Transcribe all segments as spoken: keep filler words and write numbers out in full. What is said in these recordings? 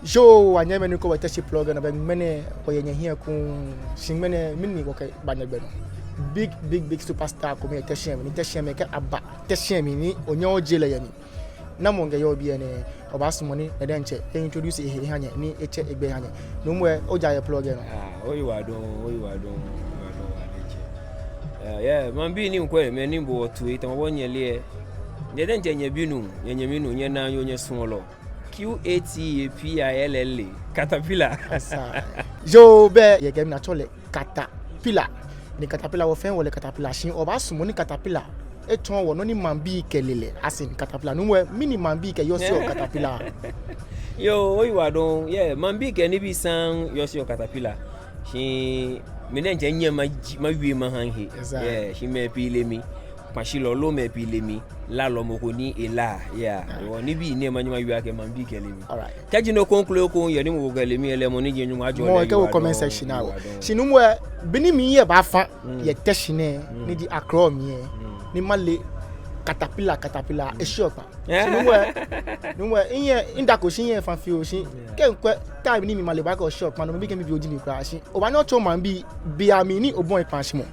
Yoo, anyɛmimɛi ni kwɛɔ Teshie Plug nɔ, bɛ ŋmɛnɛ wɔyɛ nyɛhiɛ ekoŋŋ. Shi ŋmɛnɛ mɛni wɔkɛba nyɛgbɛ nɔ? Big, big, big superstar ko mli yɛ Teshie mli. Ni Teshie mli kɛ aba Teshie mli ni onyɛ oje lɛ yɛ mli, namɔ ŋkɛyɔɔ biɛ nɛɛ, wɔbaasumɔ ni lɛ diɛŋtsɛ e-introduce ehe eha nyɛ, ni etsɛ egbɛi eha nyɛ. Numo ɛ, oja yɛ Plug nɔ. Ah, oyiwaladɔŋŋ, oyiwaladɔŋŋ, oyiwaladɔŋŋ waa diɛŋtsɛ. Eh, yeah, maŋbii ni miikwɛ, mɛi ni miibo wɔ toi, tamɔ bɔ nyɛle lɛ, nyɛ diɛŋtsɛ nyɛbinuu, nyɛnyɛminuu, nyɛnaanyo, nyɛsuɔlɔ. Q A T A P I L L A, Katapila. Asa. Yoo, bɛ, yɛ Ga mli atsɛɔ lɛ Katapila. Ni Katapila, wɔ fɛɛ wɔle Katapila, shi wɔbaasumɔ ni Katapila etsɔɔ wɔ nɔ ni maŋbii kɛle lɛ, as in Katapila. Numo ɛ, mɛni maŋbii kɛyɔseɔ Katapila? Yoo, oyiwaladɔŋŋ, yeah, maŋbii kɛ nibii saŋŋ yɔseɔ Katapila. Shi mi diɛŋtsɛ minyɛŋ maji-, mawie maha mihe. Exactly. Yeah, shi mɛi pii le mi kpashilɔ, loo mɛi pii le mi lalɔ, mɔ ko ni elaa, yeah. Ah. Wɔ nibii nɛɛ manyɛ mawie akɛ maŋbii kɛle mi. All right. Kɛji nɔ ko ŋklo ko yɛ ni mɔ ko kɛle mi lɛ, mɔ ni ji Nyɔŋmɔ ajɔɔ lɛ, mɔ kɛ wo comment section naa oo. Oyiwaladɔŋŋ. Shi numo ɛ, be ni miiye baafa, mm, yɛ Teshie nɛɛ, mm, ni ji Accra mli ɛ, mm, ni male Katapila, Katapila, mm, eshiɔ kpa. Shi numo ɛ, numo ɛ, minyɛ, midako shi minyɛ efa fioo shi. Yeah. Kɛ mikwɛ time ni mimale baakɛɛ oshiɔ kpa, no mli bi kɛ mibi oji mi kwraa shi. Obaanyɛ otsɔɔ maŋbii beiaŋ mli ni obɔi kpashimɔ.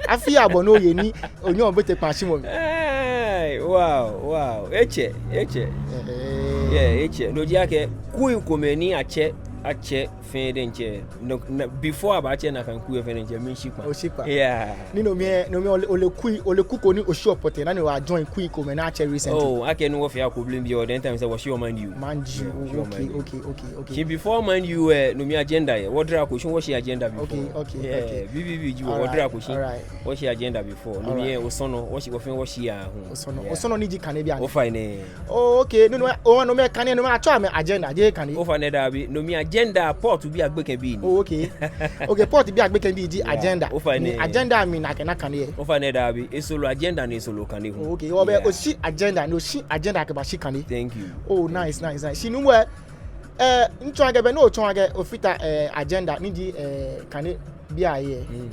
Afii abɔ ni oye ni onyɛɔ obote kpashimɔ mli. Hey, wow, wow. Etsɛ, etsɛ. Eh, eh. Yeah, etsɛ. No ji akɛ kui komɛi ni atsɛ, atsɛ fɛɛ diɛŋtsɛ. No, no, before abaatsɛ nakai kui fɛɛ diɛŋtsɛ, miishi kpa. Oshi kpa. Yeah. Ni no mli ɛ, no mli ɛ ole, ole kui, ole ku ko ni oshiɔ pɔtɛɛ, ni ojoin kui komɛi ni atsɛ recently. Oh, akɛni wɔfee akɔblim biɛ, then time sɛɛ wɔshiɔ Man U. Man U, yeah, wɔshiɔ Man U. Okay, okay, okay, okay. Shi before Man U ɛ, no mli Agenda yɛ. Wɔdara ko, shi wɔshi Agenda before. Okay, okay, yeah, okay. B B B ji wɔ, all right, wɔdara ko, shi, all right, wɔshi Agenda before. No mli ɛ, all right, Osɔnɔ, wɔshi, wɔfɛɛ wɔshi ya hu. Osɔnɔ. Yeah. Osɔnɔ ni ji Kane bianɛ. Ofainɛ. Oh, okay. No, no, oh, no mli ɛ Kane, no mli atsɛɔ amɛ Agenda, jeee Kane. Ofainɛ, dabi. No mli Agenda, port bii agbekɛbii ni. Oh, okay. Okay, port bii agbekɛbii ji, yeah, Agenda. Ofainɛ. Ni Agenda mli ni akɛna Kane ɛ. Ofainɛ, dabi. Esoro Agenda ni esoro Kane hu. Oh, okay. Ɔbɛ, yeah, oshi Agenda, ni oshi Agenda kɛbashi Kane. Thank you. Oh, thank you, nice, nice, nice. Shi numo ɛ, eh, mitsɔɔ akɛ bɛ ni otsɔɔ akɛ ofata, eh, Agenda ni ji, eh, Kane bianɛ ɛ. Mm.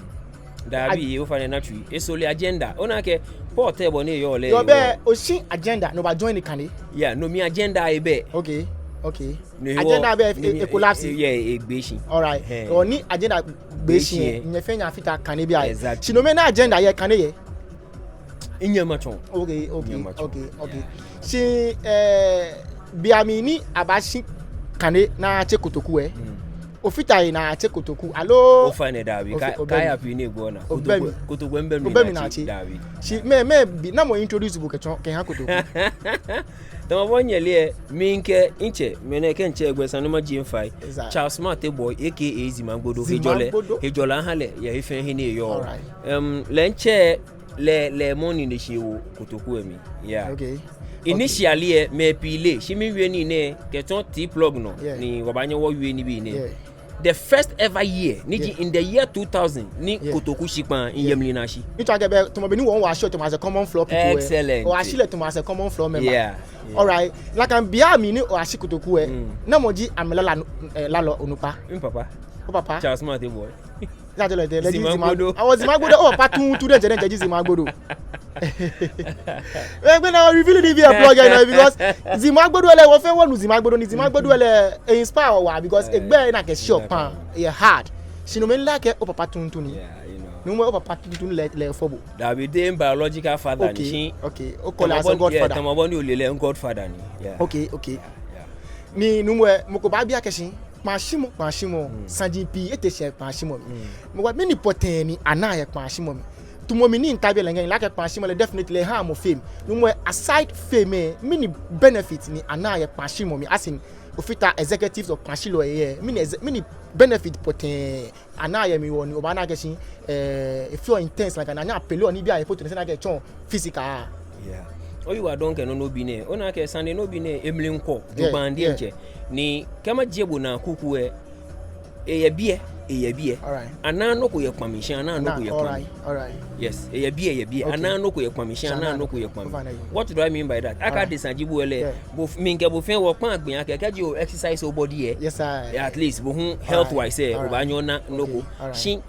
Dabi, ag- ofainɛ, na tsui. Esoro Agenda. Ona akɛ port ɛ bɔ ni eyɔɔ lɛ. Yoo, bɛ, oshi Agenda, ni obajoin Kane. Yeah, no mli Agenda ebɛ. Okay, okay. No hewɔ, Agenda bɛ, no mli e, e collapse. Yeah, egbee shi. All right. Hɛɛ. Ɔ, ni Agenda gbee shi ɛ, egbee shi ɛ, nyɛfɛɛ nyɛyafata Kane bianɛ ɛ. Exactly. Shi no mli ni Agenda yɛ Kane ɛ? Minyɛŋ matsɔɔ. Okay, okay, minyɛŋ matsɔɔ, okay, okay. Yeah. Shi, eh, beiaŋ mli ni abaashi Kane ni atsɛ Kotoku ɛ. Mm. Ofata he ni atsɛ Kotoku, aloo? Ofainɛ, dabi. Ofe-, ka-, obɛ mli. Kaya pii ni egbo na. Obɛ mli. Kotoku, Kotoku ebɛ mli. Obɛ mli ni atsɛ, ni atsɛ, dabi. Shi mɛɛ, mɛɛ bi, namɔ introduce bo kɛtsɔ, kɛha Kotoku? Tamɔ bɔ nyɛle ɛ, mi kɛ mitsɛ, mɛni kɛ mitsɛ egbɛi sane maji mifai. Exactly. Charles Martey Boye, A K A Zimagbodo. Zimagbodo. Hejɔlɛ, hejɔlɛ aha lɛ yɛ he fɛɛ he ni eyɔɔ. All right. Em, lɛ mitsɛ lɛ, lɛ mɔ ni nine shi ewo Kotoku ɛ mli. Yeah. Okay. Initially ɛ, mɛi pii leee, shi miwie nii nɛɛ kɛtsɔ T Plug nɔ, yeah, ni wɔbaanyɛ wɔwie nibii nɛɛ. Yeah. The first ever year, ni ji, yeah, in the year two thousand, ni, yeah, Kotoku shi kpa, yeah, minyɛŋ mile ni ashi. Mitsɔɔ akɛ bɛ, tamɔ bɔ ni wɔ wɔshiɔ tamɔ as a common floor people ɛ. Excellent. Wɔshi lɛ tamɔ as a common floor member. Yeah. Yeah. All right. Nakai beiaŋ mli ni oyashi Kotoku ɛ. Mm. Namɔ ji amɛlala, eh, lalɔ onukpa? Mipapa. Opapa? Charles Martey Boye. Zimagbodo. Awo Zimagbodo, opapa tuuntu diɛŋtsɛ, diɛŋtsɛ ji Zimagbodo. Eh, agbɛnɛ wɔ reveal nibii yɛ Plug nɔ, because Zimagbodo lɛ, wɔfɛɛ wɔnu Zimagbodo, ni Zimagbodo lɛ, e-inspire wɔ waa, because, eh, egbɛi ni akɛshiɔ kpa, yeah, eyɛ hard. Shi no mli mile akɛ opapa tuuntu ni. Yeah, you know. Numo ɛ, opapa tuuntu ni lɛ, lɛ efɔ bo? Dabi, jeee biological father ni, okay, shi. Okay. Okɔ lɛ as a godfather. Tamɔ bɔ ni, yeah, tamɔ bɔ ni ole lɛ, godfather ni. Yeah. Okay, okay. Yeah, yeah. Ni numo ɛ, mɔ ko baabi akɛ shi kpashimɔ, kpashimɔ. Mm. Saji pii ete shi yɛ kpashimɔ mli. Mm. Mɔ ko, mɛni pɔtɛɛ ni anaa yɛ kpashimɔ mli? Tamɔ mi ni mita biɛ lɛ, mikɛɛ akɛ kpashimɔ lɛ definitely ehaa mɔ fame. Numo ɛ, aside fame ɛ, mɛni benefit ni anaa yɛ kpashimɔ mli? As in, ofata executives of kpashilɔi ɛ, mɛni exe-, mɛni benefit pɔtɛɛ anaa yɛ mli hewɔ ni obaana akɛ shi, eh, efeɔ intense, like, ni anyɛɔ apeleɔ nibii ahe po tɛŋŋ ni esa akɛ etsɔ physical. Yeah. Oyiwaladɔŋŋ kɛ nɔ ni obi nɛɛ. Ona akɛ sane ni obi nɛɛ, emli ŋkɔ, yeah, jogbaŋŋ diɛŋtsɛ. Yeah. Ni kɛ majie bo naa kuku ɛ, eyɛ biɛ, eyɛ biɛ. All right. Anaaa nɔ ko yɛ kpa mli, shi anaaa nɔ ko yɛ kpa mli. All right, all right. Yes, eyɛ biɛ, eyɛ biɛ. Okay. Anaaa nɔ ko yɛ kpa mli, shi anaaa nɔ ko yɛ kpa mli. Ofainɛ. What do I mean by that? All right. Akɛ adesa ji bo ɛ lɛ. Yeah. Bo f-, mi kɛ bo fɛɛ wɔkpa gbee akɛ, kɛji o-exercise o-body ɛ. Yes, sir. At least, bo hu health wise ɛ, all right, obaanyɛ ona nɔ ko. Okay, all right. Shi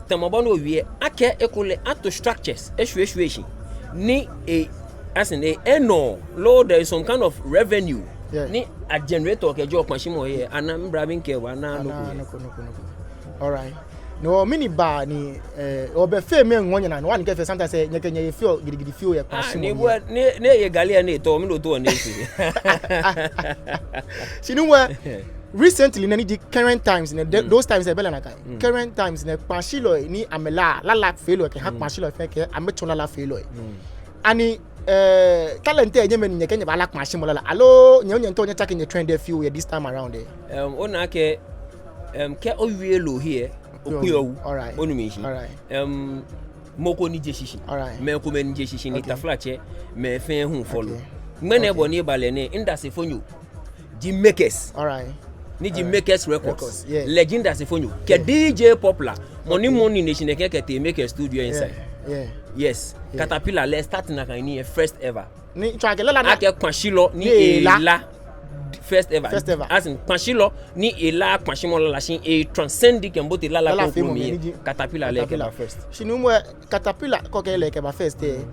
tamɔ bɔ ni owie, akɛ ekolɛ ato structures eshwie eshwie shi. Ni e, as in, e, earn-ɔ, loo there is some kind of revenue Yeah. Ni a-generate-ɔ kɛjɛɔ kpashimɔ he, ana mibra mi kɛ wa na nɔ ko. Ana yɛ nɔ ko, nɔ ko, nɔ ko. All right. No, mɛni ba ni, eh, obɛ fɛɛ mɛi ŋɔɔ nyɛnaa, no hewɔ ni kɛ fɛɛ sometimes, eh, nyɛkɛ nyɛhe feɔ gidigidi fioo yɛ kpashimɔ ni, ni, ni eye gali ni etɔ, mi no tɔ ni ese. Shi nuumo, recently, nɛɛ ni ji current times, nɛɛ, the, those times, eh, bɛ lɛ nakai. Current times, nɛɛ kpashilɔi, ni amɛlaa, lalafeelɔi, kɛha kpashilɔi fɛɛ kɛ, amɛtsɔ lalafeelɔi. Ani, eh, talent lɛ nyɛmɛi ni nyɛkɛɛ nyɛbaala kpashimɔ lala. Aloo, nyɛ, nyɛ ŋtɔ nyɛtsake nyɛ trend lɛ fioo yɛ this time around lɛ. Em, ona akɛ, em, kɛ owie loo he lɛ, okpeɔ wu. All right. Onu mi shishi. All right. Em, mɔ ko ni je shishi. All right. Mɛi komɛi ni je shishi ni taflatsɛ, mɛi fɛɛ hu follow. Okay. Ŋmɛnɛ bɔ ni eba lɛ nɛɛ, midasefonyo ji Makers. All right. Ni ji Makers Records. Records, yeah. Lɛ ji midasefonyo. Kɛ D J Popular. Mɔ ni mɔ ni nɛ shi nɛkɛ kɛtee Makers studio inside. Yeah. Yes. Yeah. Caterpillar lɛ start nakai ni yɛ first ever. Ni tsɔɔ akɛ lala nɛɛ. Akɛ kpashilɔ ni ela. First ever. First ever. As in, kpashilɔ ni ela kpashimɔ lala shi e-transcend kɛbote lala ko kroko mli. Caterpillar lɛ kɛba first. Shi nuumo, Caterpillar ko kɛ lɛ kɛba first lɛ.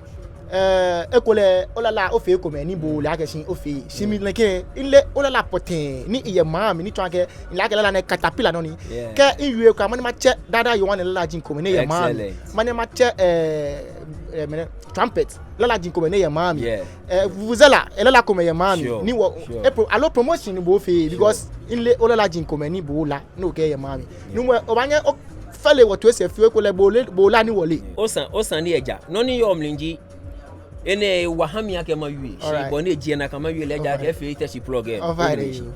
Eh, ekolɛ olala ofee komɛi ni bo ole akɛ shi ofee. Shi mi lɛ kɛ, mile olala pɔtɛɛ ni eyɛ maŋ mli ni tsɔɔ akɛ, mile akɛ lala nɛɛ Caterpillar nɔ ni. Yeah. Kɛ miwie kwraa, mani matsɛ Dada Yohane lalaji komɛi ni yɛ maŋ mli. Excellent. Mani matsɛ, eh, eh, mɛni, Trumpet lalaji komɛi ni yɛ maŋ mli. Yeah. Eh, Vuvuzela, eh, lala komɛi yɛ maŋ mli. Sure. Ni wɔ, sure. Eh, pro-, aloo promotion ni bo ofee, sure, because mile olalaji komɛi ni bo ola ni okɛyɛ maŋ mli. Yeah. Nuumo, obaanyɛ ofee lɛ wɔto esɛɛ fioo ekolɛ bo ole, bo ola ni wɔle. Osan, osan ni eja. Nɔ ni yɔɔ mli ji, enɛ ewa ha mi akɛ mawie. All right. Shi bɔ ni eji ena akɛ mawie lɛ, ejaakɛ efee Teshie plug lɛ. All right. Onu mi shishi.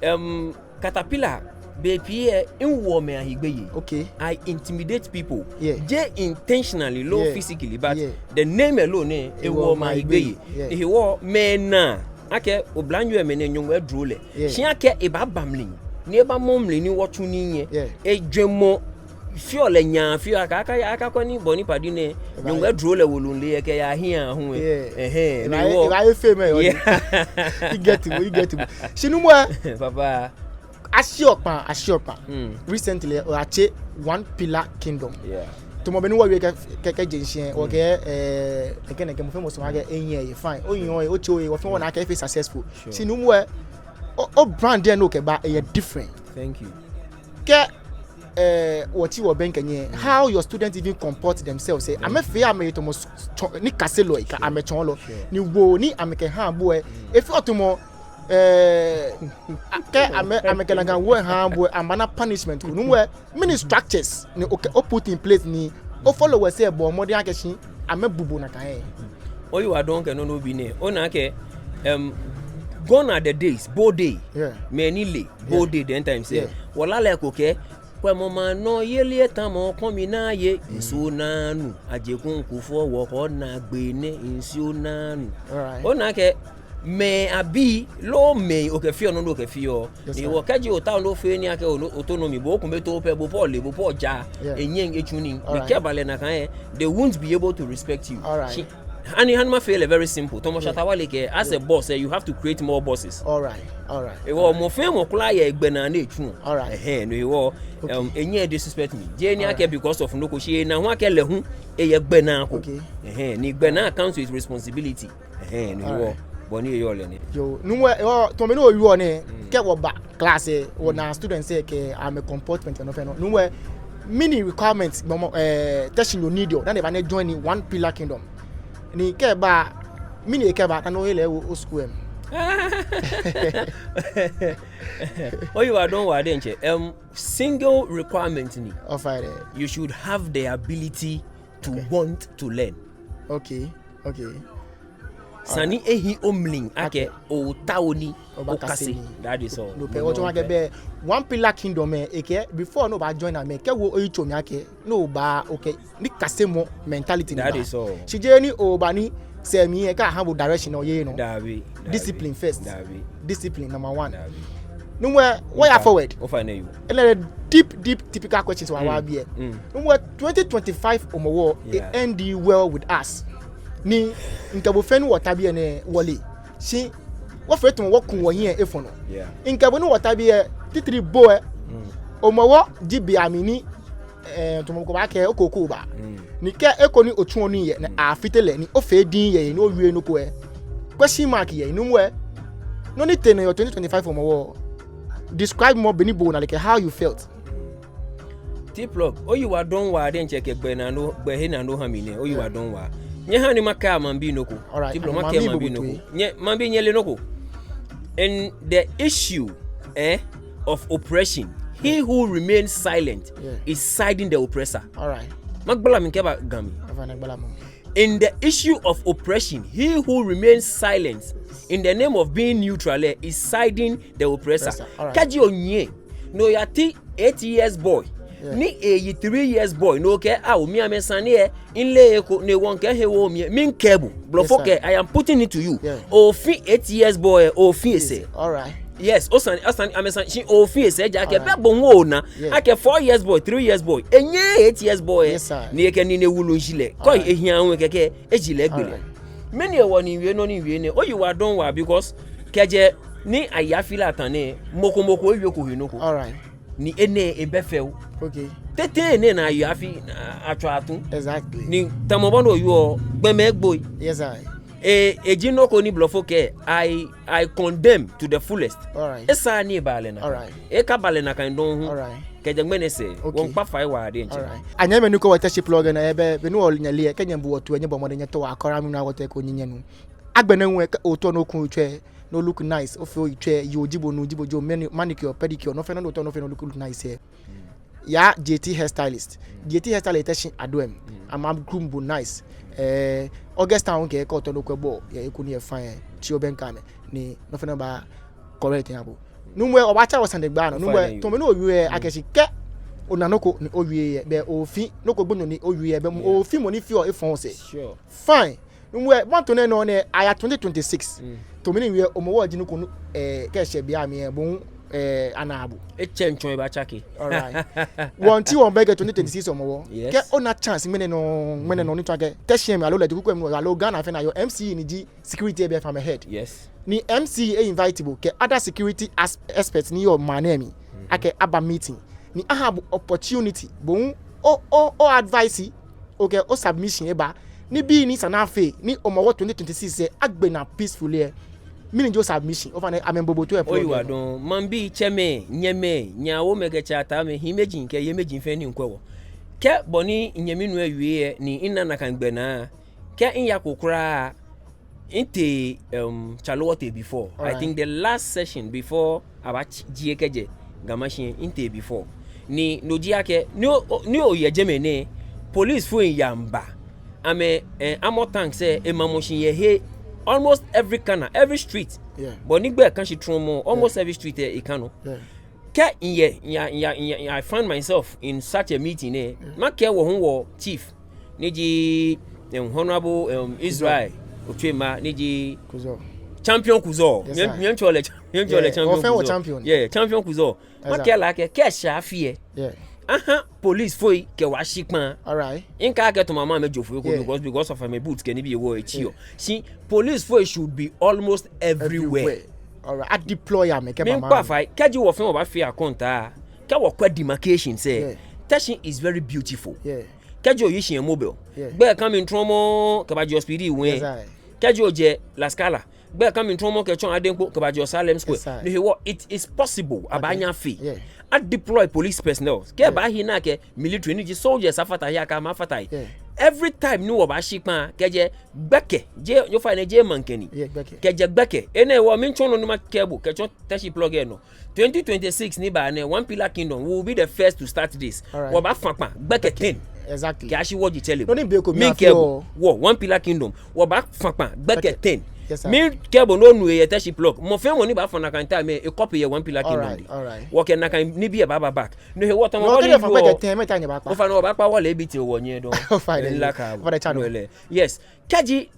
Em, Caterpillar, bei pii lɛ, miwoɔ mɛi ahe gbeyei. Okay. I intimidate people. Yeah. Jeee intentionally loo physically, but the name alone lɛ, ewoɔ mɛi ahe gbeyei. Yeah. Ehewɔ mɛi naa akɛ oblanyo lɛ mɛnɛ Nyɔŋmɔ eduro lɛ. Yeah. Shi akɛ ebaaba mli, ni ebamɔ mli ni wɔtsu nii lɛ. Yeah. Ejwɛŋmɔ feɔ lɛ nyaa fioo akɛ, akɛ, akɛ koni bɔ ni padi nɛɛ, Nyɔŋmɔ eduro lɛ wolo lɛ ekɛya hiɛ aahu lɛ. Yeah. Ɛhɛɛ, ni wɔ. Ebaaye fame lɛ. Yeah. You get it, you get it. Shi nuumo. Papa. Ashiɔ kpaa, ashiɔ kpaa. Mm. Recently, oyatsɛ One Pillar Kingdom. Yeah. Tamɔ bɔ ni wɔwie kɛ, kɛ, kɛjɛ shishi lɛ, okɛɛ, eh, nɛkɛ nɛkɛ mɔ fɛɛ mɔ sumɔɔ akɛ ehiɛ eye fine. Ohiɛ eye, otsɛ oye, wɔfɛɛ wɔna akɛ efee successful. Sure. Shi nuumo, o, o brand lɛ ni okɛba, eyɛ different. Thank you. Kɛ, eh, wɔtsi wɔbɛŋkɛ nyɛ, how your students even comport themselves, eh? Amɛfee amɛhe tamɔ s-, tsɔ-, nikaselɔi kɛ amɛtsɔɔlɔ. Sure. Ni wo ni amɛkɛha bo lɛ, efeɔ tamɔ, eh, kɛ amɛ, amɛkɛ nakai wo lɛ ha bo lɛ, amɛbaana punishment ko. Nuumo, mɛni structures ni okɛ, o put in place ni o followers lɛ bɔɔ mɔdɛŋ akɛ shi amɛbu bo nakai lɛ? Oyiwaladɔŋŋ kɛ nɔ ni obi nɛɛ. Ona akɛ, em, gone are the days, Bo Day. Yeah. Mɛi ni le Bo Day then times lɛ. Yeah. Wɔlalai ko kɛɛ, kwɛmɔ maŋ nɔyeli lɛ tamɔ kɔmi naa ye, nsuo naa nu, ajeku kufuɔ wɔ kɔ naa gbe nɛ, nsuo naa nu. All right. Ona akɛ, mɛi abii, loo mɛi okɛfeɔ nɔ ni okɛfeɔ. Yes, sir. Ni wɔ kɛji otao ni ofee nii akɛ o-, autonomy, bo okome too pɛ, bo pɛ ole, bo pɛ oja, yeah, enyɛŋ etsu nii. All right. Ni kɛ eba lɛ nakai lɛ, they won't be able to respect you. All right. Shi, hani, hani mafee lɛ very simple. Tamɔ, yeah, Shatta Wale kɛ, as, yeah, a boss, eh, you have to create more bosses. All right, all right. Ehewɔ, all right, mɔ fɛɛ mɔ kwraa yɛ egbɛnaa ni etsuɔ. All right. Ɛhɛɛ, no hewɔ, okay, em, enyɛŋ e-disrespect mi. Jeee ni, all right, akɛ because of nɔ ko, shi ena hu akɛ lɛ hu, eyɛ gbɛnaa ko. Okay. Ɛhɛɛ, ni gbɛnaa, all right, comes with responsibility. Ɛhɛɛ, no hewɔ, all right, bɔ ni eyɔɔ lɛ nɛ. Yoo, nuumo, ehewɔ, tamɔ bɔ ni owieɔ nɛɛ, mm, kɛ wɔba class lɛ, wɔna, mm, students lɛ kɛ amɛ comportment nɔ fɛɛ nɔ. Nuumo, mɛni requirements gbɔmɔ, eh, Teshinyo needɔ, dani eba ni e-join One Pillar Kingdom? Ni kɛ eba, mɛni ekɛba, dani ohe lɛ ewo o school lɛ mli? Oyiwaladɔŋŋ waa diɛŋtsɛ. Em, single requirement ni. Ofainɛ. You should have the ability to, okay, want to learn. Okay, okay. Esa ni ehi omli akɛ, okay, ootao ni okase. That is all. No pɛ. No pɛ. Wɔtsɔɔ akɛ bɛ One Pillar Kingdom lɛ, ekɛɛ before ni oba-join amɛ, kɛ owo oyitso mli akɛ, no ba, okay, nikasemɔ mentality ni ba. That is all. Shi jeee ni oba ni sɛɛ mli lɛ kɛ aha bo direction lɛ oyeee nɔ. Dabi, dabi. Discipline first. Dabi. Discipline number one. Dabi. Nuumo, way forward. Ofainɛ yoo. Enɛ lɛ deep, deep typical questions wa, mm, wa bi lɛ. Mm. Nuumo, twenty twenty-five Hɔmɔwɔ, yeah, e-end well with us. Ni mikɛ bo fɛɛ ni wɔta biɛ nɛɛ wɔle. Shi wɔfee tamɔ wɔku wɔhiɛ efɔ̃ nɔ. Yeah. Mikɛ bo ni wɔta biɛ, titri bo lɛ. Mm. Hɔmɔwɔ ji be mli ni, eh, tamɔ mɔ ko baakɛɛ okoko ba. Mm. Ni kɛ eko ni otsuɔ nii yɛ, ni, mm, afite lɛ, ni ofee diŋŋ yɛ, ni owie nɔ ko lɛ, question mark yɛ, nuumo, Nɔ ni tee nɔ yɛ twenty twenty-five Hɔmɔwɔ. Describe more bɔ ni bo ona, like, how you felt. T-Plug, oyiwaladɔŋŋ waa diɛŋtsɛ kɛ gbɛ naa nɔ, gbɛhe naa nɔ oha mi nɛɛ, oyiwaladɔŋŋ waa. Nyɛhaa ni makɛɛ maŋbii nɔ ko. All right, T-Plug, makɛɛ maŋbii nɔ ko. Nyɛ, maŋbii nyɛle nɔ ko. In the issue, eh, of oppression, he who remains silent is siding the oppressor. All right. Magbala mli kɛba Ga mli. In the issue of oppression, he who remains silent in the name of being neutral, eh, is siding the oppressor. Oppressor, all right. Kɛji onyiɛ, ni oyati eight years boy, ni eyi three years boy, ni okɛɛ, ah, mi amɛsane lɛ, mileee eko, ni wɔŋkɛɛ hewɔ mi, miikɛɛ bo. Blɔfo kɛɛ, I am putting it to you. Ofi eight years boy, ofi esɛɛ. All right. Yes, osane, osane, amɛsane, shi ofi esɛɛ, ejaakɛ bɛ bo hu ona. Akɛ four years boy, three years boy, enyɛɛɛ eight years boy. Ni ekɛ nine wulu miishi lɛ. Kɛ ehiɛ aahu kɛkɛ, eji lɛ egbe lɛ. Mɛni hewɔ ni miwie nɔ ni miwie nɛɛ, oyiwaladɔŋŋ waa because kɛjɛ ni ayi afi lɛ atã nɛɛ, mɔ ko mɔ ko ewieko he nɔ ko. All right. Ni enɛ ebɛ fɛo. Okay. Tete nɛɛ ni ayi afi, a, atswa atu. Exactly. Ni tamɔ bɔ ni oyɔɔ, gbɔmɛi egboi. Yes, I. E, eji nɔ ko ni blɔfo kɛɛ, I, I condemn to the fullest. All right. Esaaa ni eba lɛ nakai. All right. Ekaba lɛ nakai dɔŋŋ hu. All right. Kɛjɛ ŋmɛnɛ sɛɛ, okay, wɔŋkpa fai waa diɛŋtsɛ. All right. Anyɛmimɛi, nɔ ko wɔ Teshie Plug nɛɛ, ebɛ, be ni wɔle nyɛle lɛ, kɛ nyɛbu wɔ toi lɛ, nyɛbɔ mɔdɛŋ nyɛto akɔra mi na wɔtɛ ko nyɛ nyɛnu. Agbɛnɛ hu lɛ, kɛ otao nɔ ko otswa, ni olook nice, ofee oyitswɛi, yoo ji bo, nuu ji bo, ji bo, mani-, manicure, pedicure, nɔ fɛɛ nɔ ni otao, nɔ fɛɛ nɔ ni olook nice lɛ. Yaa J T hairstylist. J T hairstylist yɛ Teshie Adoemli. Amɛbaagroom bo nice. Eh, August town kɛ, kɛ otao nɔ ko okwɛ, yɛ eko ni yɛ fine lɛ, tsi obɛŋkɛ amɛ, ni nɔ fɛɛ nɔ baa correct aha bo. Nuumo lɛ, obaatsa wɔ sanegbaa nɔ. Nuumo lɛ, tamɔ bɔ ni owie lɛ, akɛ shi kɛ ona nɔ ko ni owie lɛ, bɛ ofi, nɔ ko gbonyo ni owie lɛ, bɛ ofi mɔ ni feɔ efɔŋ sɛɛ. Sure. Fine. Nuumo lɛ, mɔ tɔŋ nɛɛ nɔ nɛɛ, aya twenty twenty-six. Tamɔ bɔ ni miwie lɛ, Hɔmɔwɔ ji nɔ ko ni, eh, kɛ eshɛ biɛ mli lɛ, bo hu, eh, anaa bo. Etsɛŋ tsɔ ebaatsake. All right. Wɔŋtsi wɔŋbɛŋkɛ twenty twenty-six Hɔmɔwɔ. Yes. Kɛ ona chance ŋmɛnɛ nɔ, ŋmɛnɛ nɔ ni tsɔɔ akɛ Teshie mli aloo Ledzokuku mli aloo Ghana fɛɛ nɔ, yɔɔ M C E ni ji security lɛ bɛ fã amɛ head. Yes. Ni M C E e-invite bo kɛ other security as-, experts ni yɔɔ maŋ nɛɛ mli. Akɛ aba meeting. Ni aha bo opportunity, bo hu o, o, o-advice, okɛ o-submission aba. Nibii ni esa ni afee, ni Hɔmɔwɔ twenty twenty-six lɛ, agbe naa peacefully lɛ. Mɛni ji o-submission? Ofainɛ, amɛmiibo bo toi yɛ program lɛ nɔ. Oyiwaladɔŋŋ, maŋbii, tsɛmɛi, nyɛmɛi, nyɛ awomɛi kɛ tsɛ atamɛi, hiimeji kɛ yeimeji fɛɛ ni miikwɛ wɔ. Kɛ bɔ ni minyɛmi nuu lɛ wie lɛ, ni mina nakai gbɛ naa. Kɛ miyako kwraa, mitee, um, Chale Wote before. All right. I think the last session before abajie kɛjɛ Ga Mashie, mitee before. Ni no ji akɛ, ni o, o, ni oyɛ jɛmɛ nɛɛ, policefoi miiya miiba. Amɛ, eh, armour tanks lɛ, emamɔ shi yɛ he, almost every corner, every street. Yeah. Bɔ ni gbɛ kã shi trɔmɔɔ, almost every street lɛ, ekã nɔ. Yeah. Kɛ miyɛ, miya, miya, miya, miya, I find myself in such a meeting lɛ, makɛɛ wɔ hu wɔ chief, ni ji, em, Honorable, em, Israel Otuema, ni ji Kuzor. Champion Kuzor. Yes, sir. Miitsɔɔ lɛ cha-, miitsɔɔ lɛ Champion Kuzor. Yeah, Champion Kuzor. Yes, sir. Makɛɛ lɛ akɛ, kɛ eshɛ afi lɛ, aha policefoi kɛ wɔ ashi kpãa. All right. Mikɛɛɛ akɛ tamɔ amɛ amɛjo foi ko, because, because of amɛ boots kɛ nibii hewɔ etsiɔ. Yeah. Shi policefoi should be almost everywhere. Everywhere. All right. A-deploy amɛ kɛba maŋ. Miikpa fai, kɛji wɔ fɛɛ wɔbaafee akɔntaa, kɛ wɔkwɛ demarcations lɛ, yeah, Teshie is very beautiful. Yeah. Kɛji oyi shi yɛ Mobil, yeah, gbɛ kã mli trɔmɔɔ kɛbaje Hospital ŋwɛi. Yes, sir. Kɛji ojɛ La Scala, gbɛ kã mli trɔmɔɔ kɛtsɔ Adenkpo kɛbaje Salem Square. Yes, sir. No hewɔ, it is possible. Okay. Abaanyɛ afee. Yeah. A-deploy police personnel. Kɛ, yeah, ebaahi ni akɛ military ni ji soldiers afata he, akɛ amɛ afata he. Yeah. Every time ni wɔbaashi kpãa, kɛjɛ gbɛkɛ, jeee, ofainɛ jeee maŋkɛ ni. Yeah, gbɛkɛ. Kɛjɛ gbɛkɛ. Enɛ hewɔ miitsɔɔ nɔ ni makɛɛ bo kɛtsɔ Teshie Plug lɛ nɔ. Twenty twenty-six ni baa nɛɛ, One Pillar Kingdom, we will be the first to start this. All right. Wɔbaafã kpãa gbɛkɛ ten. Exactly. Kɛyashi wɔji tsɛre. No ni be ko mi miikɛɛ bo, wɔ One Pillar Kingdom, wɔbaafã kpãa gbɛkɛ ten. Yes, sir. Miikɛɛ bo, no onu yɛ Teshie Plug. Mɔ fɛɛ mɔ ni baafã nakai time lɛ, e-copy yɛ One Pillar Kingdom. All right, all right. Wɔkɛ nakai nibii lɛ baaba back. No hewɔ tamɔ bɔ ni miwie lɛ, ofainɛ wɔbaakpa wɔ lɛ ebi te wɔ nyɛ dɔŋŋ. Ofainɛ. Nla ka. Ofainɛ, channel. Yes. Kɛji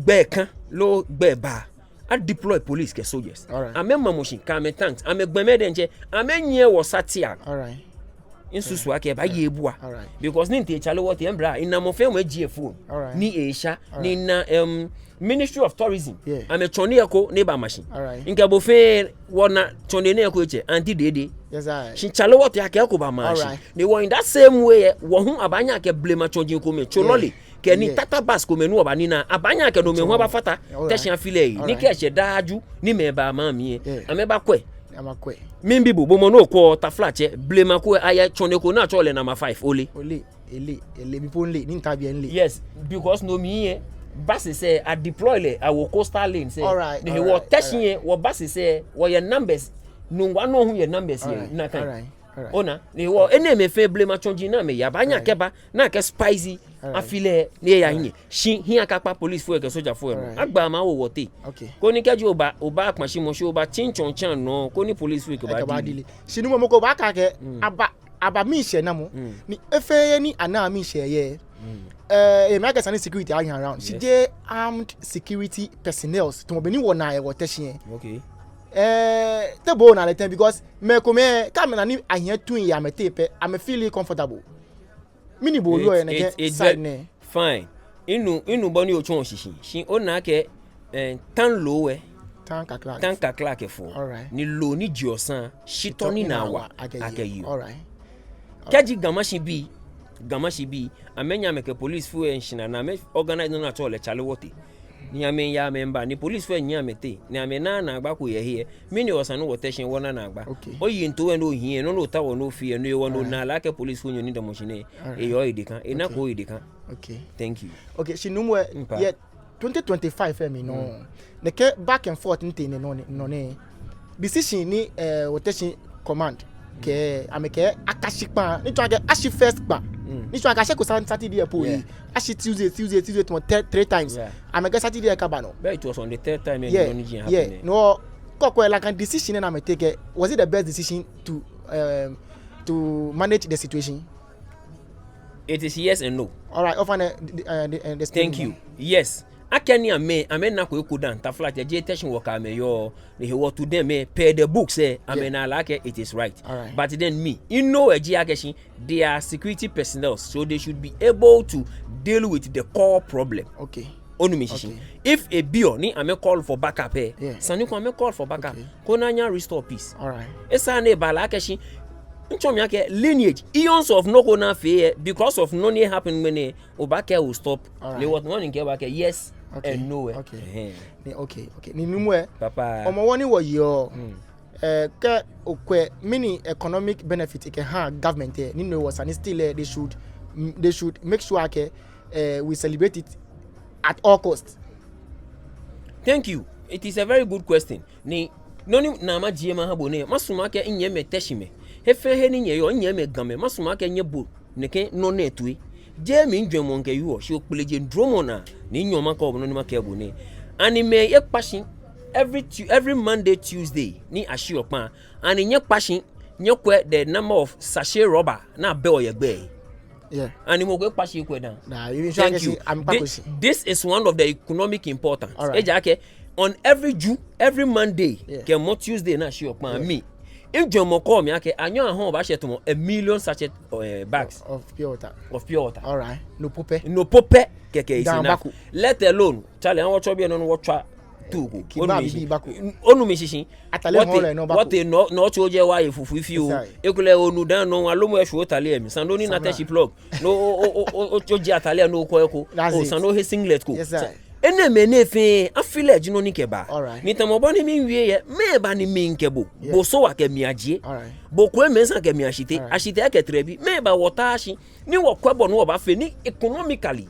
gbɛ kã loo gbɛ ba, a-deploy police kɛ soldiers. All right. Amɛmamɔ shi kɛ amɛ tanks, amɛgbɔmɛi diɛŋtsɛ, amɛnyiɛ wɔ satia. All right. Misusuɔ akɛ ebaaye ebua. All right. Because ni mitee Chale Wote lɛ, mibra, mina mɔ fɛɛ mɔ ejie phone. All right. Ni esha. All right. Ni mina, um, Ministry of Tourism. Yeah. Amɛtsɔne eko ni eba mashi. All right. Mikɛ bo fɛɛ wɔna tsɔne nɛɛ eko etsɛ, Aunty Dede. Yes, I. Shi Chale Wote akɛ eko ba mashi. All right. Ni wɔ in that same way lɛ, wɔ hu abaanyɛ akɛ blema tsɔji komɛi, tso lɔle. Yeah. kɛ ni tata bus komɛi ni wɔbanina, abaanyɛ akɛ nomɛi hu abafata Teshie afi lɛ he. Ni kɛ eshɛ daa Ju ni mɛi baa maŋ mli lɛ, amɛbakwɛ. Miibi bo, bo mɔ ni okwɛɔ, taflatsɛ, blema ko lɛ, ayɛ tsɔne ko ni atsɛɔ lɛ number five, ole? Ole, ele, ele, mi po mile, ni mita biɛ mile. Yes, because no mli lɛ, buses lɛ, a deploy lɛ, awo coastal lanes lɛ. Alright, no hewɔ Teshie lɛ, wɔ buses lɛ, wɔyɛ numbers, Nungua nɔ hu yɛ numbers lɛ, nakai. Ona, no hewɔ, enɛɛmɛi fɛɛ blema tsɔji ni amɛya, abaanyɛ akɛba, ni akɛ spice afi lɛ, ni eya hiɛ. Shi hiɛ akakpa policefoi kɛ sojafoi lɛ nɔ. Agba ma wo wɔteŋ. Koni kɛji oba, oba akpa shi mɔ shi oba tsitsɔɔ tsã nɔ, koni policefoi kɛ ba dili. Shi Nuumo, mɔ ko baakɛɛ akɛ, aba, aba miishɛɛnamɔ. Ni efee he ni ana miishɛɛ yɛ. Eh, eh, mɛi akɛ esa ni security ahang around. Shi jeee armed security personnel. Tamɔ bɔ ni wɔna yɛ wɔ Teshie lɛ. Eh, te bo onaa lɛ tɛŋŋ, because mɛi komɛi, kɛ amɛna ni ahiɛ tui yɛ amɛteŋ pɛ, amɛ feel comfortable. Mɛni bo oyɔɔ yɛ nɛkɛ side nɛɛ? Fine. Minu, minu bɔ ni otsɔɔ shishi. Shi ona akɛ, eh, town loo lɛ, town kakla kɛ fɔ. Ni loo ni jeɔ saŋŋ, shitɔ ni naa wa akɛyeɔ. Kɛji Ga Mashi bii, Ga Mashi bii, amɛnyɛ amɛkɛ policefoi lɛ nshina ni amɛ organize nɔ ni atsɛɔ lɛ Chale Wote. Ni amɛya amɛba, ni policefoi lɛ nyiɛ amɛteŋ, ni amɛnaaa naagba ko yɛ he lɛ. Mɛni hewɔ esa ni wɔ Teshie wɔna naagba? Oyiŋtoo lɛ ni ohiɛ, nɔ ni otaoɔ ni ofee lɛ, no hewɔ ni onaa lɛ akɛ policefoi nyɔ ni damɔ shi nɛɛ, eyɔɔ edeka, enako edeka. Thank you. Okay, shi Nuumo, yɛ twenty twenty-five lɛ mli nɔ, nɛkɛ back and forth ni tee nɛɛ nɔ nɛɛ, decision ni, eh, wɔ Teshie command kɛɛ, amɛkɛɛ akashi kpaa, ni tsɔɔ akɛ ashi first kpaa, ni tsɔɔ akɛ ashɛko Sa-, Saturday lɛ po lɛ, ashi Tuesday, Tuesday, Tuesday, tamɔ three times. Amɛkɛɛ Saturday lɛ kaba nɔ. But it was on the third time, and nɔ ni ji happened. No, kɔkɔɛ lɛ, nakai decision ni amɛ take lɛ, was it the best decision to, um, to manage the situation? It is yes and no. Alright, offer the, the, uh, the, uh, the statement. Thank you. Yes. Akɛni amɛ, amɛnako eko dã, taflatsɛ, jeee Teshie wɔkɛ amɛ yɔɔ, no hewɔ to them lɛ, per the books lɛ, amɛnaa lɛ akɛ it is right. But then me, mino eji akɛ shi, they are security personnel, so they should be able to deal with the core problem. Okay. Onu mi shishi. If ebiɔ ni amɛ call for backup lɛ, esa ni kɛ amɛ call for backup, koni anyɛ restore peace. Esaaa ni eba lɛ akɛ shi, mitsɔɔ mi akɛ lineage, eons of nɔ ko ni afee lɛ, because of nɔ ni happen ŋmɛnɛ, obaakɛɛ o stop. Ni wɔ, wɔ ni kɛɛ obaakɛɛ yes and no lɛ. Ni, okay, okay. Ni Nuumo, papa, Hɔmɔwɔ ni wɔyeɔ, eh, kɛ okwɛ mɛni economic benefit ekɛhaa government lɛ, ni no hewɔ esa ni still lɛ, they should, mm, they should make sure akɛ, eh, we celebrate it at all cost. Thank you. It is a very good question. Ni nɔ ni naa majie maha bo nɛɛ, masumɔ akɛ minyɛmimɛi Teshiemɛi, he fɛɛ he ni nyɛyɔɔ, minyɛmimɛi Gamɛi, masumɔ akɛ nyɛbo nɛkɛ nɔ nɛɛ toi. Jeee mijwɛŋmɔ mikɛyɔɔ, shi okpelejeŋ dromɔ naa, ni nyɔŋma kɔ nɔ ni makɛɛ bo nɛɛ. Ani mɛi ekpa shi every Tu-, every Monday, Tuesday, ni ashiɔ kpaa. Ani nyɛkpa shi, nyɛkwɛ the number of sachet rubber ni abɛɔ yɛ gbɛ? Yeah. Ani mɔ ko ekpa shi ekwɛ dã? Nah, you mean, thank you. This, this is one of the economic importance. All right. Ejaakɛ, on every Ju, every Monday, yeah, kɛ mɔ Tuesday ni ashiɔ kpaa, yeah, mi, mijwɛŋmɔ kɔɔ mi akɛ, anyɛɔ ahɔɔ baashɛ tamɔ a million sachet, uh, bags of, of pure water. Of pure water. All right. No po pɛ. No po pɛ kɛkɛ is enough. Let alone, Charlie, an wɔtsɔ biɛ nɔ ni wɔtswa tuku. Onu mi shishi. Atale hɔɔlɔi nɔ bako. Wɔtee nɔ, nɔ tso jɛ wa ye fufu fioo. Ekolɛ onu dã nɔ wa lomo eshu atale mi. Sando ni na Teshie plug. No, o, o, o, o, o, tso jɛ atale no ko eko. O, sando he singlet ko. Enɛɛmɛi nɛɛ fɛɛ, afi lɛ ji nɔ ni kɛba. Ni tamɔ bɔ ni miwie yɛ, mɛɛ ba ni mikɛ bo. Bo Sowah kɛ mi Adjei. Bo Kwei Mensah kɛ mi Ashitey. Ashitey kɛ Trebi. Mɛɛ ba wɔta shi. Ni wɔkwɛ bɔ ni wɔbaafee ni economically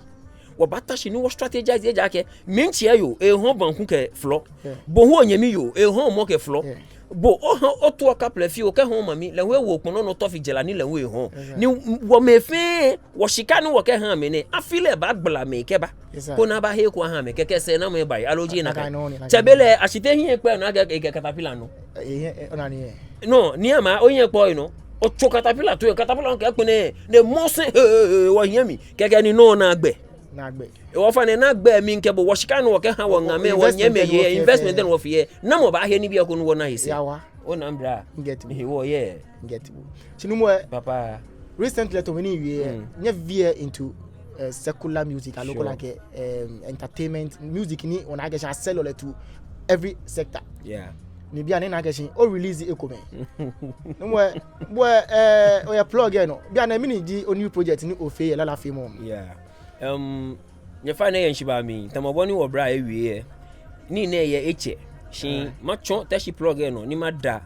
wɔbaata shi ni wɔ strategize, ejaakɛ mitsɛ yoo, ehɔɔ banku kɛ flɔ. Yeah. Bo hu onyɛmi yoo, ehɔɔ mɔ kɛ flɔ. Yeah. Bo oha otu okaplɛ fioo, okɛha omami, lɛ hu ewo okpɔlɔ nɔ tɔfi jɛla ni lɛ hu ehɔɔ. Exactly. Ni wɔmɛi fɛɛ, wɔshika ni wɔkɛha amɛ nɛɛ, afi lɛ baagbala mɛi kɛba. Exactly. Koni abahe eko aha amɛ, kɛkɛ sɛɛnamɔ eba, aloo jeee nakai? Tsɛbelɛ, Ashitey hiɛ kpɛɔ nɔ akɛ ekɛ caterpillar nɔ. Eh, eh, eh, ona ni, eh. No, ni ama, ohiɛ kpɛɔ nɔ. Otso caterpillar toi, caterpillar kɛ kpɛnɛ, ne mɔ sɛɛ, eh, eh, eh, wɔhiɛ mli. Kɛkɛ ni nɔ naa gbɛ. Naa gbɛ. Ewa fa nɛ naa gbɛ mli kɛ bo wɔshika ni wɔkɛha wɔŋamɛi, wɔnyɛmɛi yɛ, investment ni wɔfee yɛ. Namɔ baahe nibii ko ni wɔna he sɛɛ? Yawa. Ona mbra. Get me. Ehe wɔ yɛ. Get me. Shi Nuumo ɛ. Papa. Recently, to many year, nyɛ veer into, uh, secular music, aloo ko la kɛ, um, entertainment music ni ona akɛ sɛɛ sell lɛ to every sector. Yeah. Ni bianɛ na akɛ sɛɛ o release ekomɛi. Nuumo ɛ, bo ɛ, oyɛ plug yɛ nɔ. Bianɛ mɛni ji o new project ni ofee yɛ lala fɛɛ mli? Yeah. Um, nyɛfainɛ yɛ ŋshibaa mli, tamɔ bɔ ni wɔ bra ewie lɛ. Nii nɛɛ yɛ etsɛ. Shi, alright, matsɔ Teshie Plug lɛ nɔ, ni mada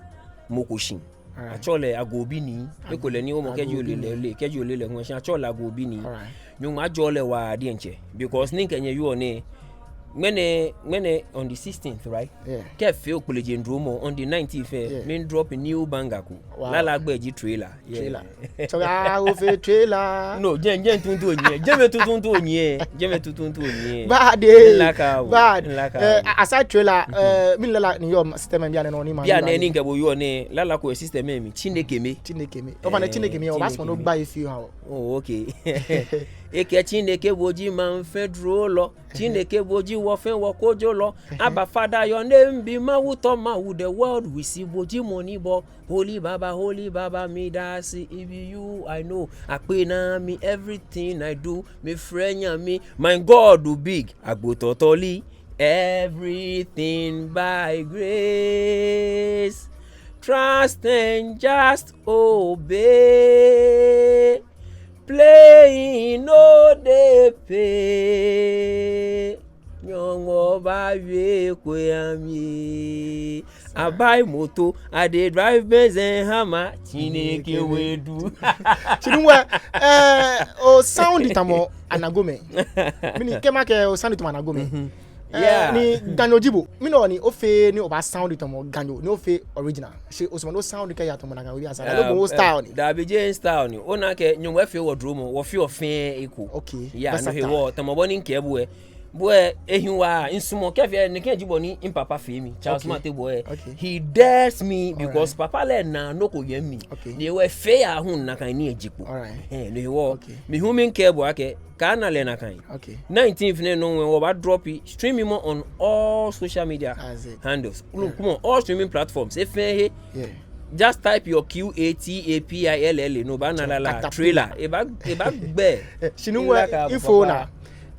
mɔ ko shi. Alright. Atsɛɔ lɛ Agoo Bi Nii. Ekolɛ ni omɔ kɛji ole lɛ, Agoo Bi Nii, ole, kɛji ole lɛ hu, shi atsɛɔ lɛ Agoo Bi Nii. Alright. Nyɔŋmɔ ajɔɔ lɛ waa diɛŋtsɛ. Because ni mikɛ nyɛ wieɔ nɛɛ, ŋmɛnɛ, ŋmɛnɛ on the sixteenth, right? Yeah. Kɛ efee Okpelejen duromɔ, on the nineteenth lɛ, yeah, miidrop new banger ko. Wow. Lala gbɛi ji Trailer. Yeah. Trailer. Tsɔga ofee Trailer. No, jɛmɛ, jɛmɛ tuuntu onyiɛ. Jɛmɛ tuuntu onyiɛ. Jɛmɛ tuuntu onyiɛ. Bad, eh. Miilaka bo. Bad. Miilaka bo. Eh, aside Trailer, eh, mɛni lala ni yɔɔ system mli bianɛ nɔ ni ma. Bianɛ ni mikɛ bo wieɔ nɛɛ, lala ko yɛ system mli. Chineke Me. Chineke Me. Ofainɛ, eh, Chineke Me, obaasumɔ ni ogba he fioo oha wɔ. Oh, okay. Ekɛɛ Chineke bo ji maŋ fɛɛ durolɔ. Chineke bo ji wɔ fɛɛ wɔkojolɔ. Abba Father, your name be Mawu to Mawu, the world we see, bo ji mɔ ni bɔ. Holy Baba, Holy Baba, mida ase, it be you I know. Akpe naa mi, everything I do, mifrɛ Nyame. My God, you big, Agbotɔtɔli. Everything by grace. Trust and just obey. Playing no dey pay. Nyɔŋmɔ baawie kwɛ ami. I buy motor, I dey drive Benz and Hummer. Chineke wey do. Shi nuumo, eh, o sound tamɔ Anagomɛi. Mɛni, kɛ makɛɛ o sound tamɔ Anagomɛi. Mhm. Eh, yeah. Ni Ganyo ji bo. Mɛni hewɔ ni ofeee ni obaa sound tamɔ Ganyo, ni ofee original? Shi osumɔɔ ni o sound kɛya tamɔ Anagomɛi, esa lɛ, eh, bo o style ni. Dabi, jeee style ni. Ona akɛ Nyɔŋmɔ efee wɔ duromɔ, wɔfeɔ fɛɛ eko. Okay. Yeah, no hewɔ, tamɔ bɔ ni mikɛɛ bo lɛ. Bo lɛ, ehi waa, misumɔɔ kɛ fɛɛ, nɛkɛ ji bɔ ni mipapa fee mi. Charles Mate bo lɛ. Okay. He dares me because papa lɛ na nɔ ko yɛ mimli. Okay. Ni hewɔ efee aahu nakai ni eje kpo. All right. Eh, no hewɔ. Okay. Mi hu miikɛɛ bo akɛ, kaana lɛ nakai. Okay. Nineteenth nɛɛ nɔŋŋ wɔbaa drop it. Stream mɔ on all social media handles. That's it. Yeah. Look, come on, all streaming platforms. Efee he. Yeah. Just type your Q A T A P I L L A, no obaana lala Trailer. Ebaa, ebaa gbɛ. Eh, shi nuumo, info na.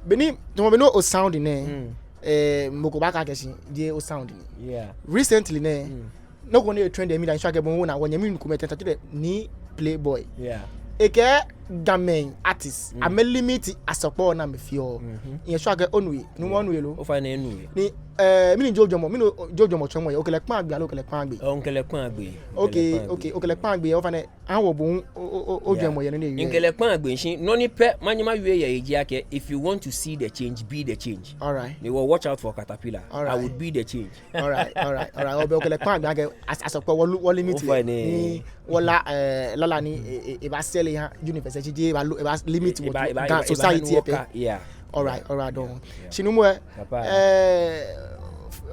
Beni, tamɔ beni o sound nɛɛ. Mm. Eh, mɔ ko baakɛɛ akɛ shi, jeee o sound ni. Yeah. Recently nɛɛ, mm, nɔ ko ni e trend yɛ media, ŋshɔ akɛ bo hu ona, wɔnyɛmi nuu ko mɛi tɛŋtɛ tɛŋtɛ ni Playboy. Yeah. Ekɛɛ Gamɛi artist, mm, amɛ limit asɔkpɔ ni amɛfeɔ. Mhm. Ŋshɔ akɛ onu he, nuumo, onu he lo? Ofainɛ minu he. Ni, eh, mɛni ji ojwɛŋmɔ, mɛni ji ojwɛŋmɔ tsɔɔmɔ he, okɛ lɛ kpaa gbee aloo okɛ lɛ kpaa gbee? Oh, mikɛ lɛ kpaa gbee. Okay, okay, okɛ lɛ kpaa gbee, ofainɛ, awo bo, o, o, o, ojwɛŋmɔ yɛ nɔ ni ewie. Mikɛ lɛ kpaa gbee, shi nɔ ni pɛ manyɛ mawie yɛ he ji akɛ, if you want to see the change, be the change. All right. Ni wɔ watch out for caterpillar. All right. I would be the change. All right, all right, all right. Obɛ, okɛ lɛ kpaa gbee akɛ as-, asɔkpɔ wɔ lu-, wɔ limit lɛ. Ofainɛ. Ni wɔla, eh, lala ni, e, e, ebaa sell eha universe, e, e, ebaa lo-, ebaa limit wɔ, ebaa, ebaa, Ga ebaa, society ebaa lɛ pɛ. Yeah. All right, all right, don. Yeah. Shi nuumo, eh,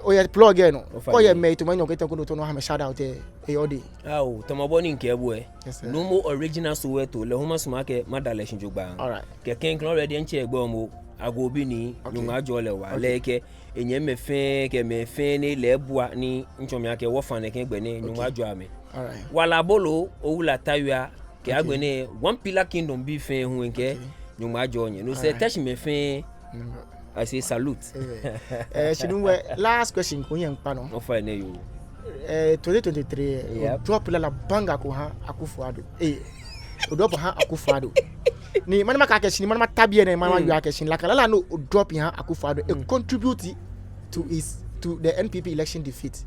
oyɛ Plug lɛ nɔ. Ofainɛ. Kɛ oyɛ mɛi tamɔ enyɔ kɛ etɛ ko ni otaoɔ ni oha amɛ shout out lɛ, eyɛ odɛŋ. Ao, tamɔ bɔ ni mikɛɛ bo lɛ. Yes, sir. Nuumo Original Soweto, lɛ hu masumɔ akɛ mada lɛ shi jogbaŋŋ. All right. Kɛ klɛŋklɛŋ already mitsɛ egbɛi momo, Agoo Bi Nii, okay, Nyɔŋmɔ ajɔɔ lɛ waa. Okay. Lɛ kɛ enyɛmimɛi fɛɛ, kɛ mɛi fɛɛ ni lɛ ebua ni mitsɔɔ mi akɛ wɔfã nɛkɛ gbɛ nɛɛ, Nyɔŋmɔ ajɔɔ amɛ. All right. Wala Bolo, Owula Tawia, kɛ agbɛnɛ One Pillar Kingdom bii fɛɛ hu mikɛɛ, okay, Nyɔŋmɔ ajɔɔ nyɛ. No sɛɛ, all right, Teshie mɛi fɛɛ, mm, I say salute. Eh, eh, shi nuumo, last question ko yɛ mikpa nɔ. Ofainɛ yoo. Eh, twenty twenty-three, eh, yep, o drop lala banger ko ha Akufo-Addo. Eh, o drop ha Akufo-Addo. Ni manyɛ makɛɛ akɛ shi, ni manyɛ mata biɛ nɛɛ, manyɛ, mm, mawie akɛ shi, nakai lala ni o drop ha Akufo-Addo, e, mm, contribute to his, to the N P P election defeat.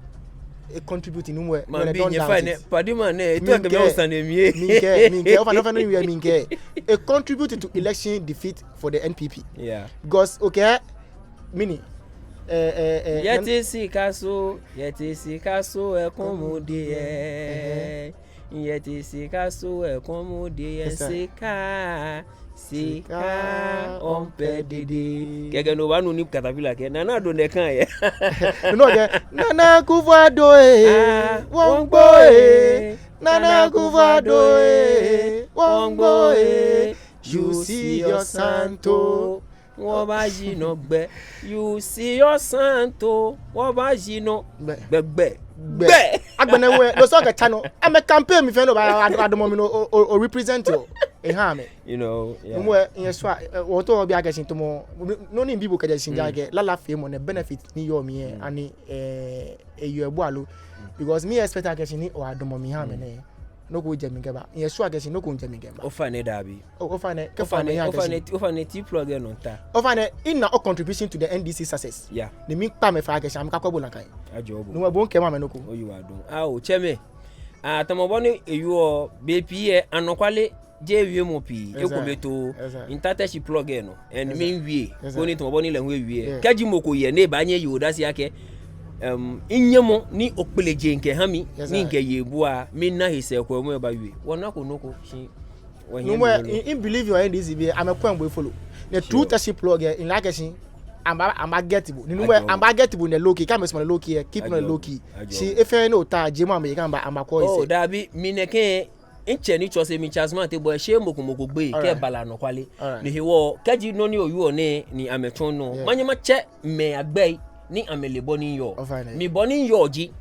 E contribute, nuumo, mabi, nyɛfainɛ, padi ma nɛ, etu akɛ mɛ osane mie. Mikɛɛ, mikɛɛ, ofainɛ, ofainɛ, mikɛɛ, mikɛɛ. E contribute to election defeat for the N P P. Yeah. Because, okay, mɛni, eh, eh, eh, yɛte sika so, yɛte sika so, ɛkɔm de yɛn. Ɛhɛɛ. Yɛte sika so, ɛkɔm de yɛn. Yes, sir. Sika, sika, ɔmpɛ dede. Kɛkɛ no obaanu ni caterpillar kɛɛ, Nana Addo nɛ kan yɛ. No kɛɛ, Nana Akufo-Addo, eh, ah, wɔŋgbo, eh. Nana Akufo-Addo, eh, wɔŋgbo, eh. You see your Santo. Wɔbaayi nɔ gbɛ. You see your Santo. Wɔbaayi nɔ gbɛ. Gbɛ, gbɛ, gbɛ. Agbɛnɛ hu lɛ, no sɔŋŋ kɛtsa nɔ. Amɛ campaign mli fɛɛ nɔ ba, ad-, adamɔ mli nɔ, o, o, o represent o. Eha amɛ. You know, yeah. Nuumo, eh, nyɛsua, eh, wɔto obi akɛ shi tamɔ, nɔ ni mibi bo kɛjɛ shi, mm, ja akɛ, lala feemɔ nɛɛ benefit ni yɔɔ mli lɛ, mm, ani, eh, eyɛ ebua lo. Mm. Because mi expect akɛ shi ni o adamɔ mli ha amɛ, mm, nɛɛ. nɔ ko jɛ mli kɛba. Miyɛ sure akɛ shi nɔ ko jɛ mli kɛba. Ofainɛ dabi. O, ofainɛ, kɛ ofainɛ, ofainɛ, ofainɛ, T-Plug yɛ nɔ ta. Ofainɛ, ina o contribution to the N D C success. Yeah. Ni miikpa amɛ fai akɛ shi amɛkakɔ bo nakai. Ajɔɔ bo. Nuumo, bo hu kɛɛmɔ amɛ nɔ ko. Oyiwaladɔŋŋ. Ao, tsɛmɛi. Ah, tamɔ bɔ ni eyɔɔ, bei pii lɛ, anɔkwale jeee wiemɔ pii. Yes, sir. Ekomɛi too. Yes, sir. Nta Teshie Plug lɛ nɔ. And, yes, sir, miiwie. Yes, sir. Koni tamɔ bɔ ni lɛ hu ewie. Yeah. Kɛji mɔ ko yɛ ni ebaanyɛ eye odase akɛ, um, minyɛmɔ ni okpele jeŋ kɛha mi, yes, sir, ni mikɛye ebua, mina he sɛɛ ko mɔ ebaawie. Wɔnako nɔ ko, shi, wɔhiɛ. Nuumo, nɔ ko. I, I believe your N D C bii, amɛkwɛɔ bo, follow. Ni, sure, through Teshie Plug lɛ, in like shi, amɛba, amɛba get bo. Ni nuumo, ajɔɔ, amɛba get bo in the low key, kɛ amɛsumɔ lɛ low key lɛ, keep on the low key. Ajɔɔ. Ajɔɔ. Shi efee ni ota, jiemɔ amɛ, kɛ amɛba, amɛbakɔ. Oh, sɛɛ dabi, mi nɛkɛ, mitsɛ ni tsɔse mi Charles Mante, bɔ eshɛ mɔ ko mɔ ko gbeyei, all right, kɛ eba lɛ anɔkwale. All right. Ni hewɔ, kɛji nɔ ni owieɔ nɛɛ ni amɛtsɔ nɔ. Yeah. Manyɛ matsɛ mɛi agbɛi ni amɛle bɔ ni miyɔɔ. Ofainɛ. Mi bɔ ni miyɔɔ ji,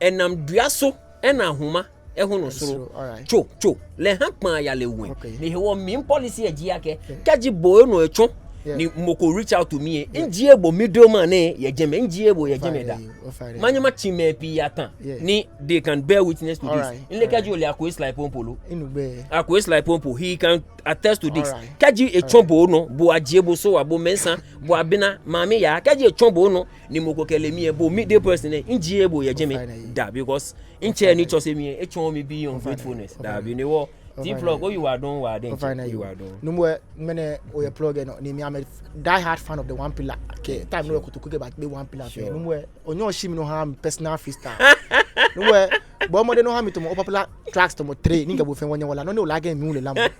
enam duaso, ena ahuma, ehɔnɔ soro. That's true. All right. Tso, tso, lɛ ha kpaa yɛ lɛ ŋwɛi. Okay. Ni hewɔ mi policy lɛ ji akɛ, yeah, kɛji bo onɔ etsɔ, yeah, ni mɔ ko reach out to me lɛ, yeah, mijieee bo middleman lɛ yɛ jɛmɛ, mijieee bo yɛ jɛmɛ da. Ofainɛ. Ofainɛ. Manyɛ matsi mɛi pii atã. Yeah. Ni they can bear witness to this. All right. Mile, all right, kɛji ole Akwesly Pompolo. Minu gbɛi. Akwesly Pompo, he can attest to this. All right. Kɛji etsɔ bo onɔ, bo Adjei, bo Sowah, bo Mensah, bo Abena, Maame Yaa, kɛji etsɔ bo onɔ, ni mɔ ko kɛle mi lɛ, bo middle person lɛ, mijieee bo yɛ jɛmɛ da, because mitsɛ ni tsɔse mi lɛ, etsɔɔ mi beyond faithfulness. Dabi, ni hewɔ, T-Plug, oyiwaladɔŋŋ waa diɛŋtsɛ. Ofainɛ, oyiwaladɔŋŋ. Nuumo, ŋmɛnɛ oyɛ Plug lɛ nɔ, ni mi, I'm a die-hard fan of the One Pillar. Okay, time ni wɔkotoku kɛba be One Pillar fɛɛ. Sure. Nuumo, onyɛ oshi mi nɔ oha mi personal freestyle. Nuumo, bɔ mɔdɛŋ ni oha mi tamɔ o popular tracks tamɔ three, ni mikɛ bo fɛɛ wɔnyɛ wɔla. Nɔ ni ole akɛ mi hu mile lamɔ.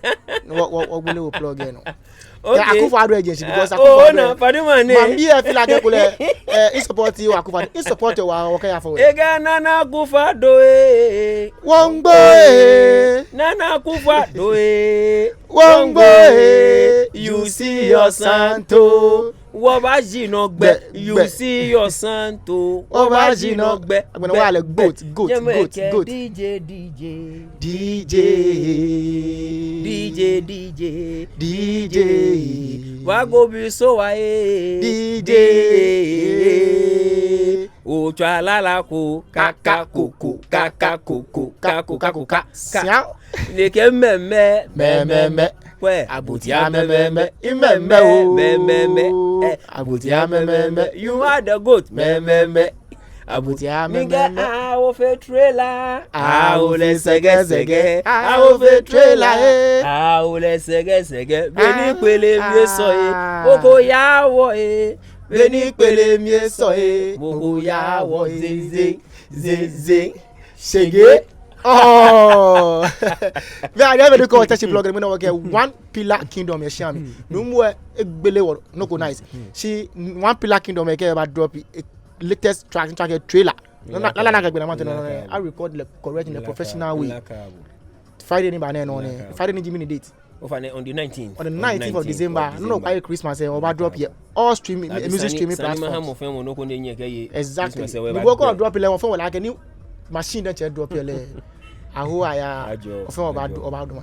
Wɔ, wɔ, wɔgbele wɔ Plug lɛ nɔ. Okay. Akufo-Addo agency, because, ah, Akufo-Addo, oh, na Paddy Man nɛ. Maŋbii lɛ feel like ekolɛ, eh, mi-support Akufo-Addo, mi-support waa, wɔkɛya fɔ. Ega Nana Akufo-Addo, eh. Wɔŋgbo, eh. Nana Akufo-Addo, eh. Wɔŋgbo, eh. You see your santo. Wɔbaaji nɔ gbɛ, gbɛ, you see your santo. Wɔbaaji nɔ gbɛ, agbɛnɛ gbɛ, waa lɛ, gbɛ. Goat, goat, jɛmɛ goat, kɛ goat. D J, D J. D J. D J, D J. D J. Wa go bi so wa e. D J. Otswa lala ko, kaka koko, kaka koko, kako, kako, ka, ka. Sian. Nɛkɛ mɛmɛ. Mɛmɛmɛ. Kwɛ. Abotia mɛmɛmɛ. Imɛmɛ o. Mɛmɛmɛ. Eh. Abotia mɛmɛmɛ. You are the goat. Mɛmɛmɛ. Abotia mɛmɛmɛ. Nigga, awo fe trailer. Awo lɛ sɛgɛsɛgɛ. Awo fe trailer, eh. Awo lɛ sɛgɛsɛgɛ. Beni kpele mi sɔ e. Mɔ ko ya wɔ e. Beni kpele mi sɔ e. Mɔ ko ya wɔ. Zin, zin, zin, zin. Shege. Oh. Mɛi, I never do call Teshie Plug, mɛi nɔ wɔkɛ One Pillar Kingdom yɛ shia mli. Nuumo, egbele wɔ, nɔ ko nice. Shi One Pillar Kingdom lɛ kɛ eba drop e latest track, track lɛ trailer. Nɔ, nɔ, nɔ, nɔ, nɔ, nɔ, nɔ, I record lɛ correct in a professional way. Friday ni baa nɛɛ nɔ nɛ. Friday ni ji mɛni date? Ofainɛ, on the nineteenth. On the nineteenth of December. Nɔ nɔ kpa yɛ Christmas lɛ, wɔbaa drop yɛ all stream, music streaming platforms. Exactly. Ni bo ko drop lɛ, wɔfɛɛ wɔle akɛ ni machine diɛŋtsɛ drop lɛ. Aho aya. Wɔfɛɛ wɔbaa do, wɔbaa do ma.